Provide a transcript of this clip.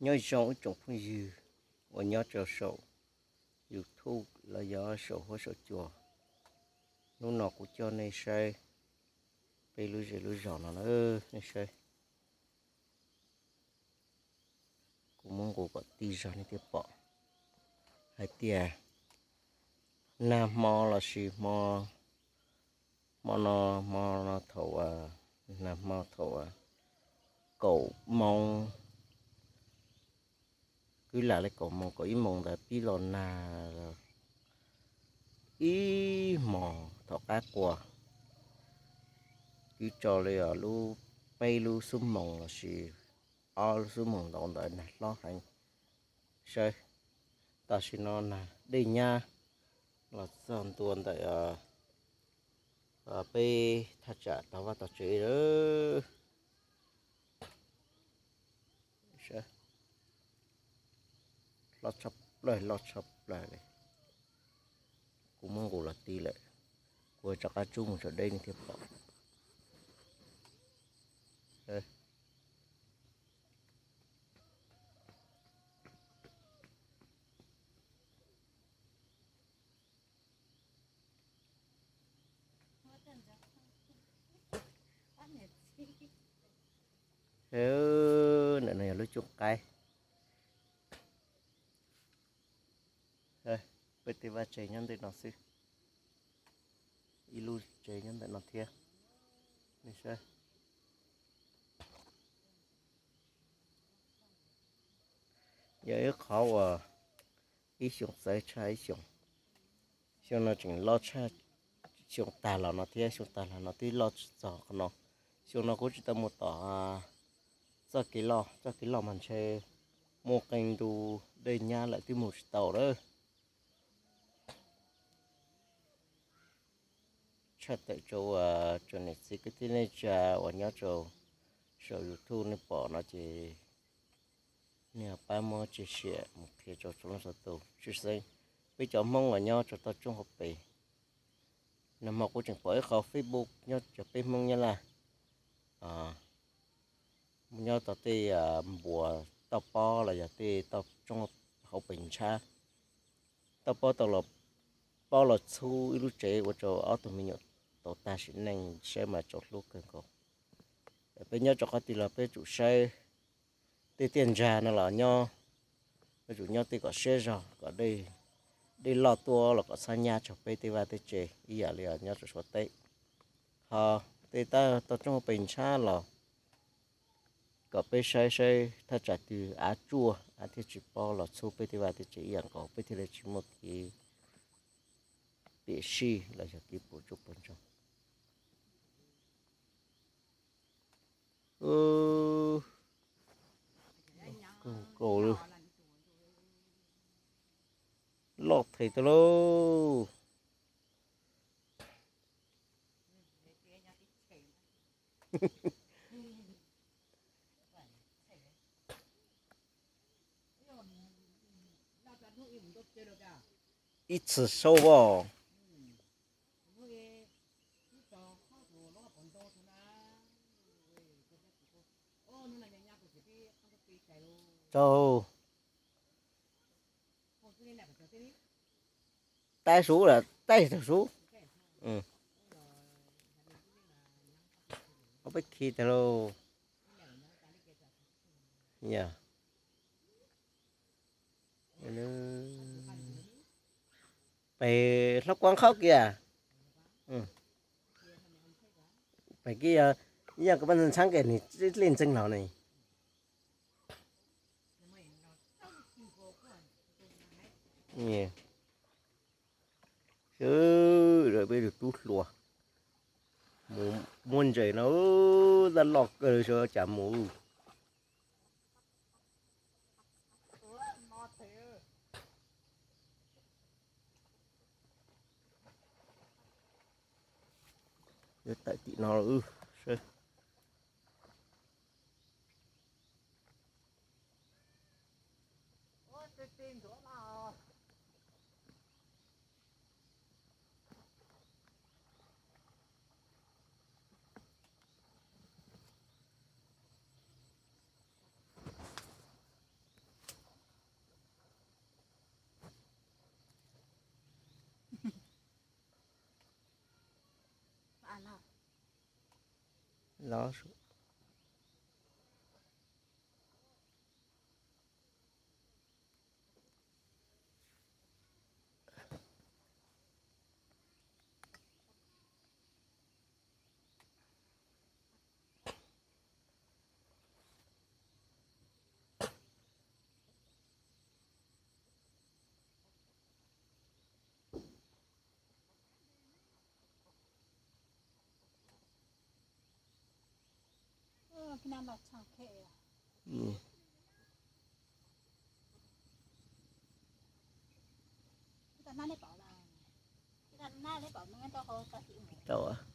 Nyob zoo ib tsoom phooj ywg uas nyob rau saum YouTube los yog saum huab saum cua. Hnub no kuv coj nej saib peb lub zej lub zos no na, nej saib. Kuv muab nqus kom ti zog nej thiaj pom hais tias nag hmo los sis hmo, hmo no, hmo no thaum, nag hmo thaum kaum moos, kwv lam li kaum moos kaum ib moos ntawd pib los nag ib hmos thaum qab qua, kwv tso li lub peb lub xuab moos los sis ob lub xuab moos ntau ntawd nag hlob heev. Saib, tam sim no nag dej nyab los txog ntua ntawm peb thaj tsam tog vaj tog tsev lawm. Loj tshaj plaws, loj tshaj plaws li. Kuv muab nqus los ti lawm, kuv rov qab tsuj mus saum deb nej thiaj pom. Ntawm no yog lub cooj qaib. Peb tej vaj tsev nyob ntawm no xwb, ib lub tsev nyob ntawm no thiab. Nej saib, yog ib qhov uas ib xyoos txawv tshaj ib xyoos. Xyoo no tseem loj tshaj xyoo tag los no thiab, xyoo tag los no twb loj tsis txog qhov no. Xyoo no kuv tsis tau mus tom txoj kev loj, txoj kev loj mas ntshe muaj qee ntu dej nyab lawm twb mus tsis tau lawm. Tshaj tawm rau tsoom niam txiv kwv tij neej tsa uas nyob rau saum YouTube nej pom no ces nej pab muab tshaj siam mus qhia rau tsoom leej txhua tus tshwj xeeb peb cov Hmoob uas nyob rau toj roob hauv pes. Nag hmo kuv tseem pom ib qho Facebook nyob cov peb Hmoob Nyab Laj nyob tau tej npuas toj pob los yog tej toj roob hauv pes ntshab, toj pob tau los, pob los txhub ib lub tsev ua rau ob tug me nyuam tau tag sim neej, saib mas txaus hlub kawg nkaus. Peb nyob rau qhov twg los peb tsum saib tej tiaj ntsa no los nyob, peb tsum nyob tej kom siab zog kom dej loj tuaj los kom txhob nyab rau peb tej vaj tej tsev ib yam li nyob rau Suav teb. Ho tej toj roob hauv pes ntshab los kom peb saib saib thaj tsam twg av tsuaj av thiaj tsis pob los txhub peb tej vaj tej tsev ib yam nkaus, peb thiaj li tsis muaj kev piam sij los yog kev puas tsuaj puas ntsoog. Loj them tau lauj. Ib txhis sau as. Tau. Tais sub lawm, tais tag sub. Ob peb khi tag lauj. Pem hlob kuav qhaub kiag. Pem kiag yog koj pab ntxhab kiag nws dlej ntxeeg los ne. Peb tus tub hluas mus muab ntses no, tab loj kawg li, cas mus. Yuav tawm tim no lawm. no. Tau.